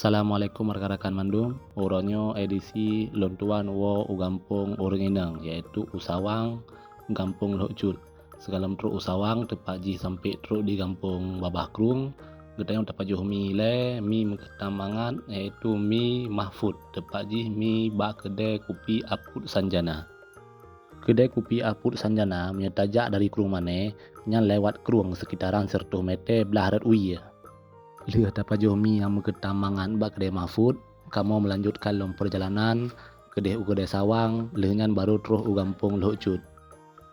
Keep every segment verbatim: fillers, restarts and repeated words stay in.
Assalamualaikum rakan-rakan mandum. Uroe nyoe edisi lôn tuan woe u gampông ureuëng inong, yaitu u Sawang, gampông Lhok Cut. Sigohlom trok u Sawang, teupat jih sampoe trok di gampông babah krueng, geutanyoe tapajoh mi ilée, mi meukeutam mangat, yaitu mi Mahfud, teupat jih mi bak keudée kupi Aput Sanjana. Keudée kupi Aput Sanjana meunyoe tajak dari Krueng Mané, nyan lewat krueng seukitaran sireutoh mete blaih rot wie. Lheueh tapajoh mi nyang meukeutam mangat bak keudée Mahfud, kamoe meulanjutkan lom peurjalanan keudeh u keudée Sawang, lheueh nyan barô troh u gampông Lhok Cut.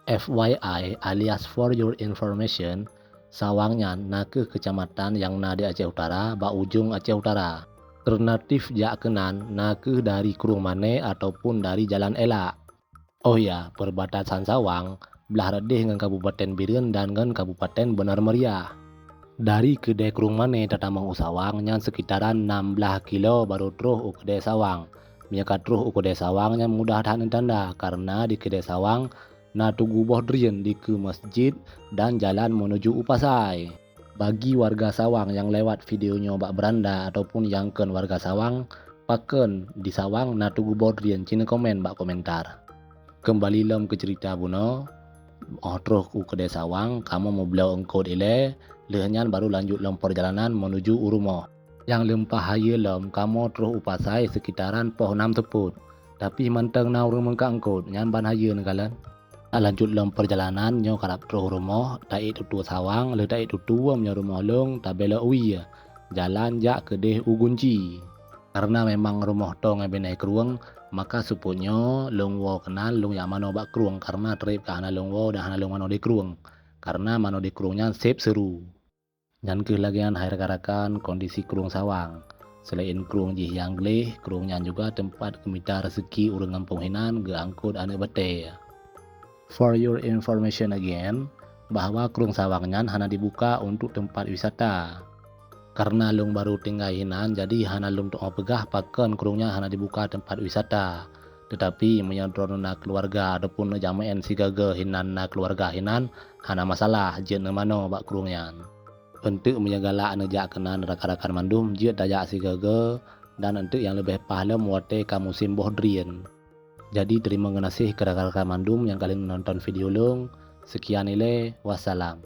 F Y I, alias for your information, Sawang nyan na kheueh keucamatan nyang na di Aceh Utara, bak ujong Aceh Utara. Alternatif jak keunan na kheueh dari Krueng Mané ataupun dari Jalan Elak. Oh ya, perbatasan Sawang blaih rot deh ngon Kabupaten Bireuen dan ngon Kabupaten Bener Meriah. Dari keudée Krueng Mané tatamong u Sawang nyan seukitaran nam blaih kilo barô troh u keudée Sawang. Meunyoe ka troh u keudée Sawang nyan mudah that neutanda, kareuna di keudée Sawang na tugu boh drien dikeue masjid dan jalan meunuju u pasai. Bagi warga Sawang nyang lewat video nyoe bak beuranda ataupun nyang kon warga Sawang, pakon di Sawang na tugu boh drien, ci neukomen bak komentar. Keumbali lom keu ceurita bunoe, óh troh u keudée Sawang, kamoe meubloe eungkot ilée, lheueh nyan barô lanjut lom peurjalanan meunuju u rumoh. Nyang leumpah hayeue lom, kamoe troh u pasai seukitaran poh nam seupôt. Tapi mantong na ureuëng meungka eungkot, nyan ban hayeue neukalon. Talanjut lom peurjalanan nyoe karab troh rumoh, taék tutoe Sawang, lheueh taék tutoe meunyoe rumoh lôn tabelok wie, jalan jak keudeh u Gunci. Kareuna memang rumoh toe ngon binéh krueng, maka seupôt nyoe lôn woe keunan lôn jak manoe bak krueng, kareuna treb ka hana lôn woe dan hana lôn manoe di krueng, kareuna manoe di krueng nyan seb seuru. Nyan kheueh lagée nyan hai rakan-rakan kondisi Krueng Sawang. Seulaén krueng jih nyang gleh, krueng nyan juga teumpat geumita reuseuki ureuëng gampông hinan geuangkot aneuëk batée. For your information again, bahwa Krueng Sawang nyan hana dibuka untuk teumpat wisata. Kareuna lôn barô tinggai hinan, jadi hana lôn tuoh peugah pakon krueng nyan hana dibuka teumpat wisata. Teutapi meunyoe droeneuh na keuluwarga ataupun neujameuén sigoe-goe hinan na keuluwarga hinan, hana masalah jeuet neumanoe bak krueng nyan. Eunteuk meunyoe galak neujak keunan rakan-rakan mandum, jeuet tajak sigoe-goe dan eunteuk nyang leubeh paih lom watée ka musém boh drien. Jadi teurimong geunaséh keu rakan-rakan mandum nyang ka lheueh nonton video lôn. Seukian ilée, wassalam.